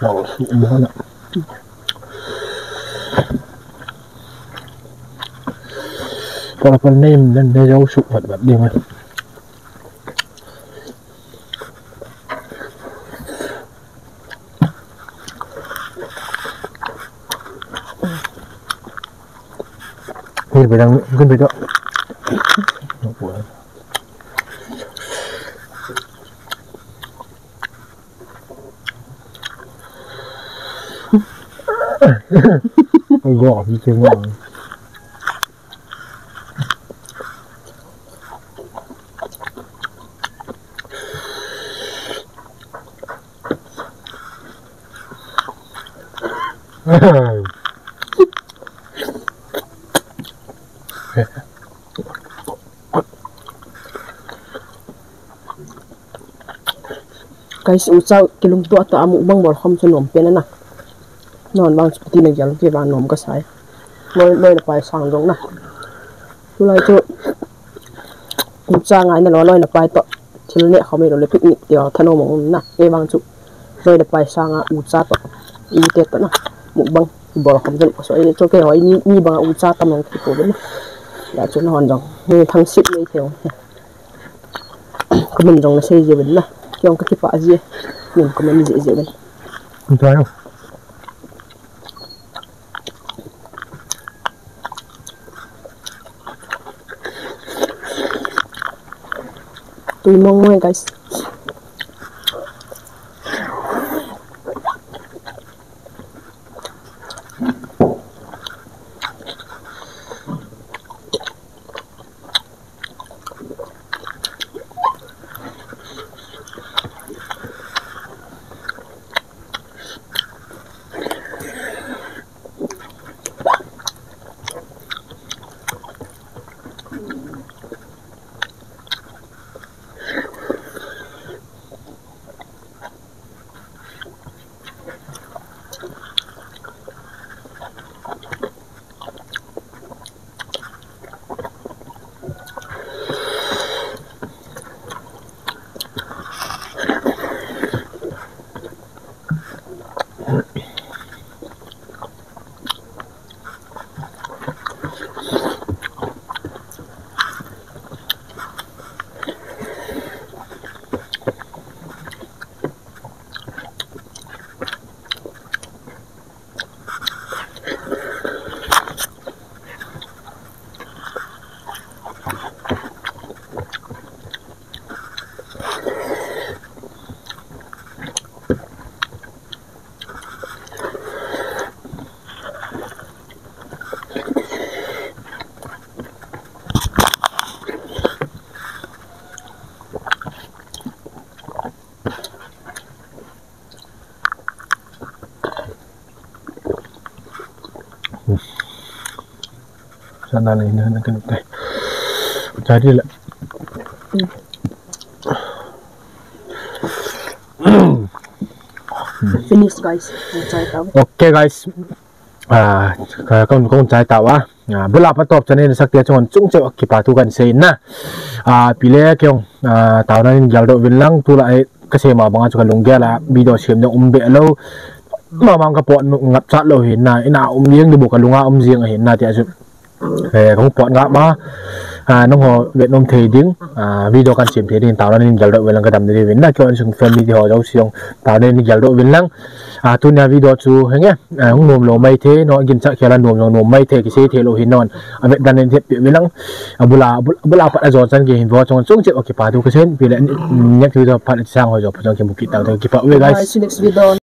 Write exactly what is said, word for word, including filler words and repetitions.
Wow, suh mo na. Pala pala na yun, na, na yung suh, bat, bat, di man. Ni bilang, gun bida. Agak, di tinggal. Guys, ucha kilungtoh toh a mukbang bol khom chu nom pen ana. Non bang chu tina gel ke bang nom kasai. Loi, loi le pai sang jong na. Tulai chu ucha ngai na lo, loi le pai toh. Thil neh khom e lo le picnic tia thanom um na. E bang chu loi le pai sanga ucha toh. Ute toh na. Mukbang bol khom chu ko so e chu ke hoi ni, ni bang ucha tam long ki ko na. Ya chu non jong. Ni thang sip nei theo. Amin jong nasei jiuvin na. Kei jong kakipah ji. Min comment ji jiuvin. Thank you. Tui mong mong, guys. Sana le ina na kan kai. Jadi la. Finish, guys. Chai tau. Okay, guys. Ah, ka, ka, ka chai tau a. Ah, bula pa top channel sakte chun chung cheu kipa thu kan sei na. Ah, pile kei jong, ah, taona in geldoh uvin lang, tulai kasei ma banga chu kalunggel a video sem ding um be lou. Mama kapot ngap chat lou hin na, ina um jeng ding bou kalunga um jeng ahin na tia chu. Eh, kahung pot ngap ma. Ah, nangho vet nom thei ding. Ah, video kan sem thei ding, taona in geldoh uvin lang kadam ding uvin na, kei insung family ho jouse jong taona in geldoh uvin lang. Ah, tunia video chu henge, ah, hung nom lou maithei, nangho ginchat khel a nom jong nom maithei, kisei thei lou hin nangho avet dan in hetpi uvin lang. Ah, bula, bula, bula pat ajon chan gei hin vo chong chung cheu kipa thu kasei, pile next video phat sang ho jo phat jong kimu kit tau te, kipa uve guys. Bye, see you next video.